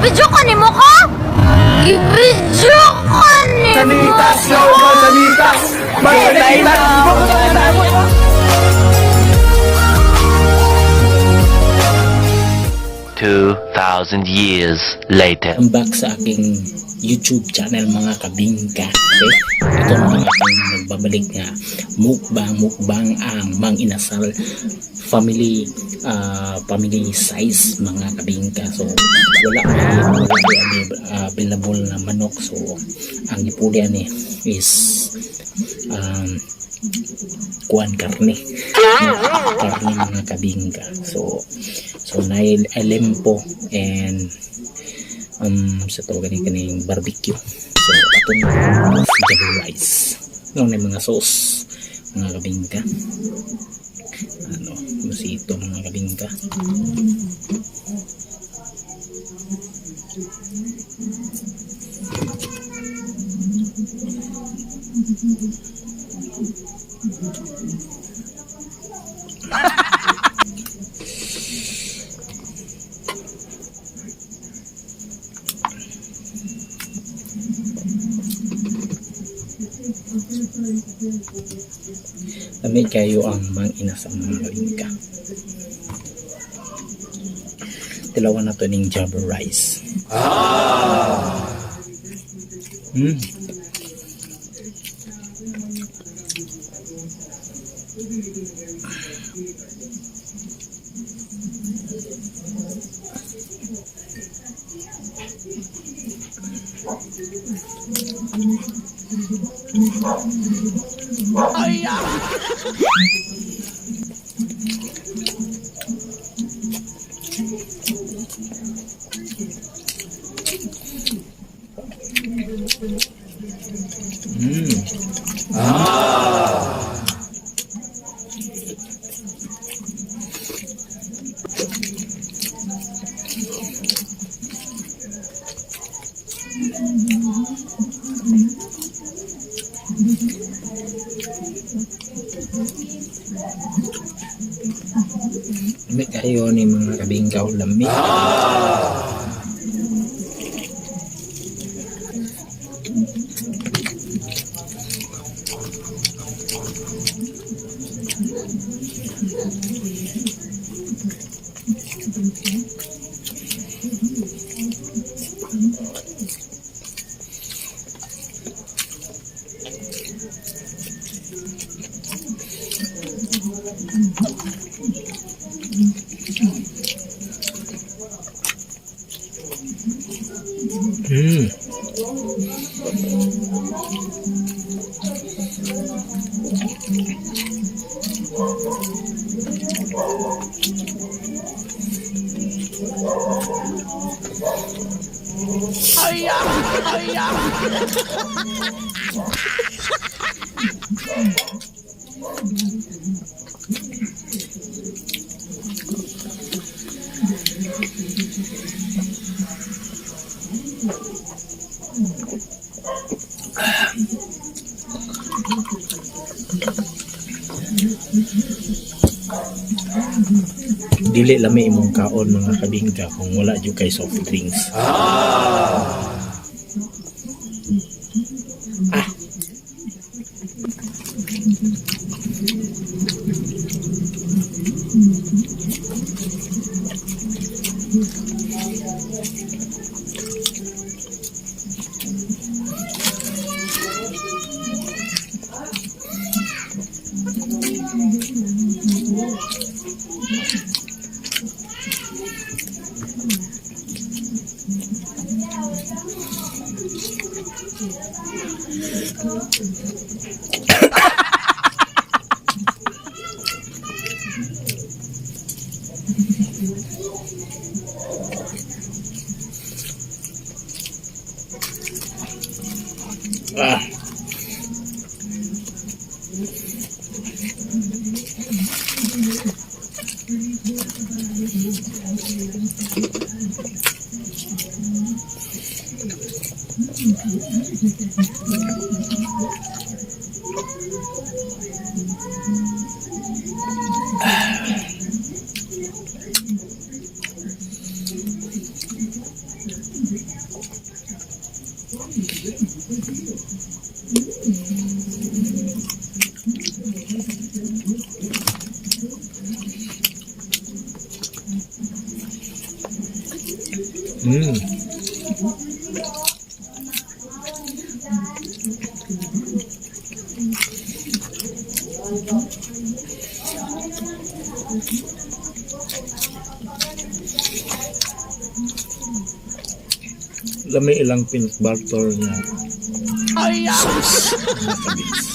Video ko ni mo ko? Video ko ni mo. 2,000 years later. I'm back sa aking YouTube channel, mga kabingka. Okay? Ito na ang aking nagbabalik nga mukbang mukbang ang Mang Inasal family, family size, mga kabingka. So wala may available na manok. So ang gipuli ani is kuan, karne. Karne, mga kabingka. So nail alempo and sa tawag ni kaning barbecue. So atong double rice. No na mga sauce, mga kabingka. Ano, musito, mga kabingka. Lami kayo ang Mang Inasal, mga kabingka. Tilawan na to ning java rice. Lami kayo ni, mga kabingkaw, lami. Dili lami imong kaon, mga kabingka, kung wala jud kay soft drinks. Ah. Ah. Lami ilang peanut butter na sauce, mga kabinks.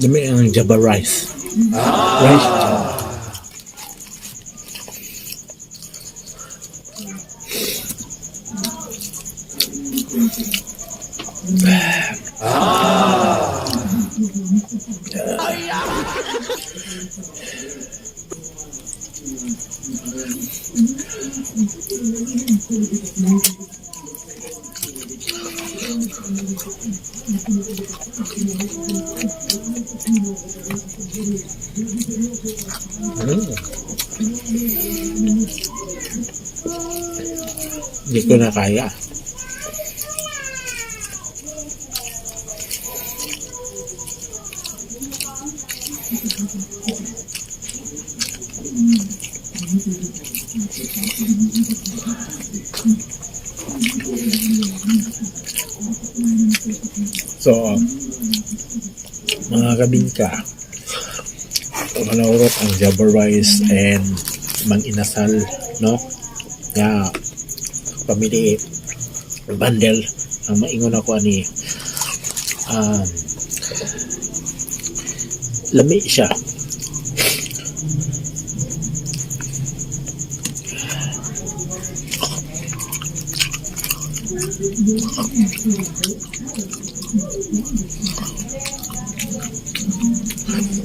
Lami ang Java rice. Rice Java. Hindi ko na kaya. So, mga kabingka, manaurot ang Java rice and Mang Inasal, no? Nga, pamili bundle ang maingon ako ani, lami siya.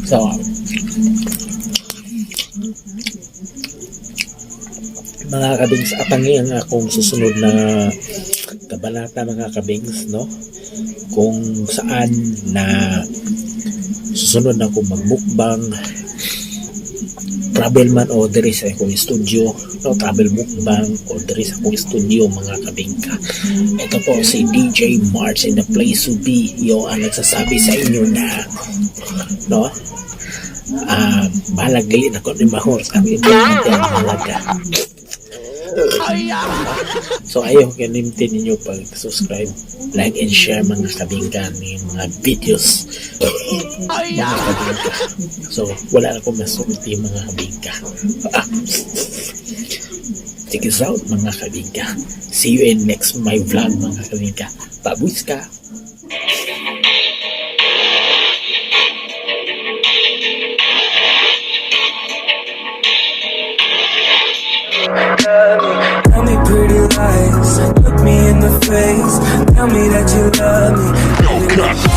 So, mga kabings, atangi ang akong susunod na kabanata, mga kabings, no? Kung saan na susunod na akong magmukbang, travel man o diri sa akong studio, no? Travel mukbang o diri sa akong studio, mga kabingka. Ito po si DJ March in the place to be, yo, ang nagsasabi sa inyo na, no, bahalag dili na ko ni mahor ang importante ang halaga. So ayaw kalimtin ninyo pag-subscribe, like and share, mga kabingka, ni mga videos, mga kabingka. So wala na akong masulti, mga kabingka. Ah. Check this out, mga kabingka. See you in next my vlog, mga kabingka. Babuska! Tell me pretty lies, look me in the face. Tell me that you love me.